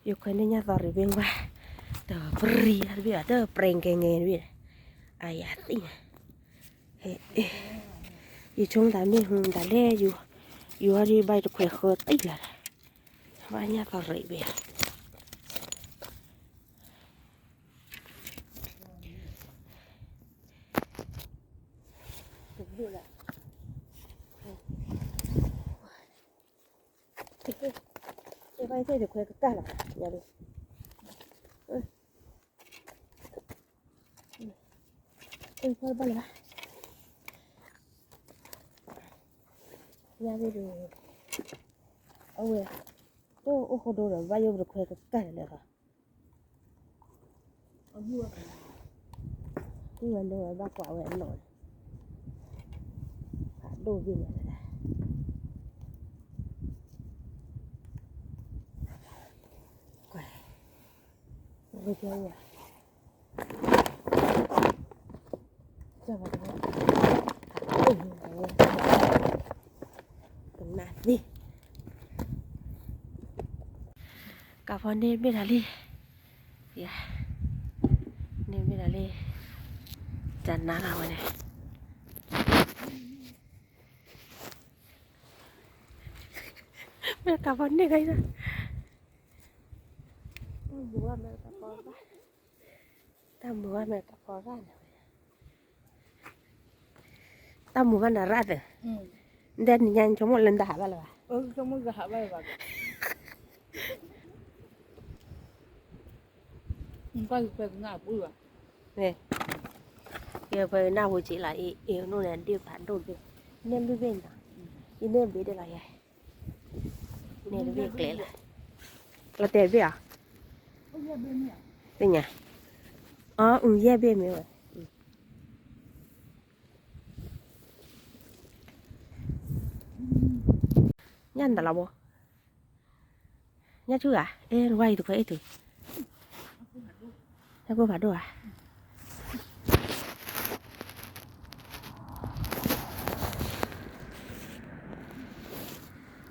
ယခွဲးန့ၢ်ညၣ်သီရံးဘ့ၣ်ဝဲ, တပြံတဘ့ၣ်ဘၣ် တပြံကဲငဲတဘ့ၣ်, အယၤသံၣ်, ယဆိကမိၣ်တၢ်မ့ၢ်ဟူတၢ်လဲၣ်, ယဝဲဒၣ်ဘၣ်တခွဲးဃၢတံၢ်လၢ်, ဘၣ်ညၣ်သီရံးဘ့ၣ် ဘၣ်သ့ၣ်တခွဲးကကၢ်လီၤ, ယၤဒ်, ဘၣ်လၢၤဘၣ်, ယၤဒ်, အဝဲ, တအိၣ်ဃိဒိဒီး ဘၣ်ယိၣ်တခွဲးကကၢ်လၢာ်လီၤ. ဝဲဒၣ်ဝဲဘၣ်ကွၢ်ဝဲအနီၢ်န့ၣ်, ဖးဒိၣ်ဘ့ၣ်န့ၣ်, ကွၢ်, ဝဲ, ကနၣ်သ့, ကးဖီန့ၢ်ဘ့ၣ်တၢ်လံ, န့ၢ်ဘ့ၣ်တၢ်လံ, တနၤလီၤဝဲန့ၣ်, မ့ၢ်ကးဖီန့ၢ်ဂၤအံၤ, တၢ်မုာ်ဘၣ်မ့ၢ်ကးဖီဘၣ်န့ၣ်, တၢ်မုာ်ဘၣ်နၤရၣ်သ့, ဒ်နံၤညါဆိကမိၣ်လၢနတဟးဘၣ်လၢၤဘၣ်, ကဲခွဲးနၢ်ဟူက့လီၤ, အ့ၣ် အ့ၣ် အနိၣ်န့ၣ် ဒ့ၣ်ဖးဒိၣ်ဘ့ၣ်, န့ၢ်ဘ့ၣ်ဘ့ၣ်နီၤ, ယန့ၢ်ဘ့ၣ်ဒၣ်လီၤယဲ, န့ၢ်တဘ့ၣ်ကျဲလီၤ, လီၤတဲာ်တဘ့ၣ်ဧါ, သ့ၣ်ညါ, အီ အုၣ်ယဲၢ်ဘ့ၣ်မ့ၢ်ဝဲ, ညၣ်နတလီၤဘိ, ညၣ်ဆူၣ်ဧါ, အဲ နဝါအံၤတခွဲးအ့ၣ်ထုး, ညၣ်ကိၢ်ဖးဒိၣ်ဧါ,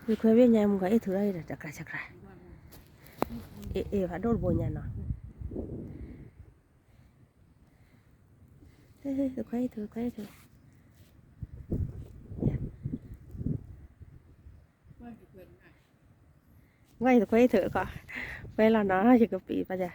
ယခွဲးဘ့ၣ်ညါမုၢ်ကီးအ့ၣ်ထုးဒၣ်အံၤဒီး တကြၢးတကြၢး, အ့ၣ် အ့ၣ်ဖးဒိၣ်တဘိညါနီၤ, တခွဲးအ့ၣ်ထုး တခွဲးအ့ၣ်ထုး, ဝါအံၤတခွဲးအ့ၣ်ထုးကီး, ဝဲလီၤနီၤ ယကပံးဘၣ်ယၤ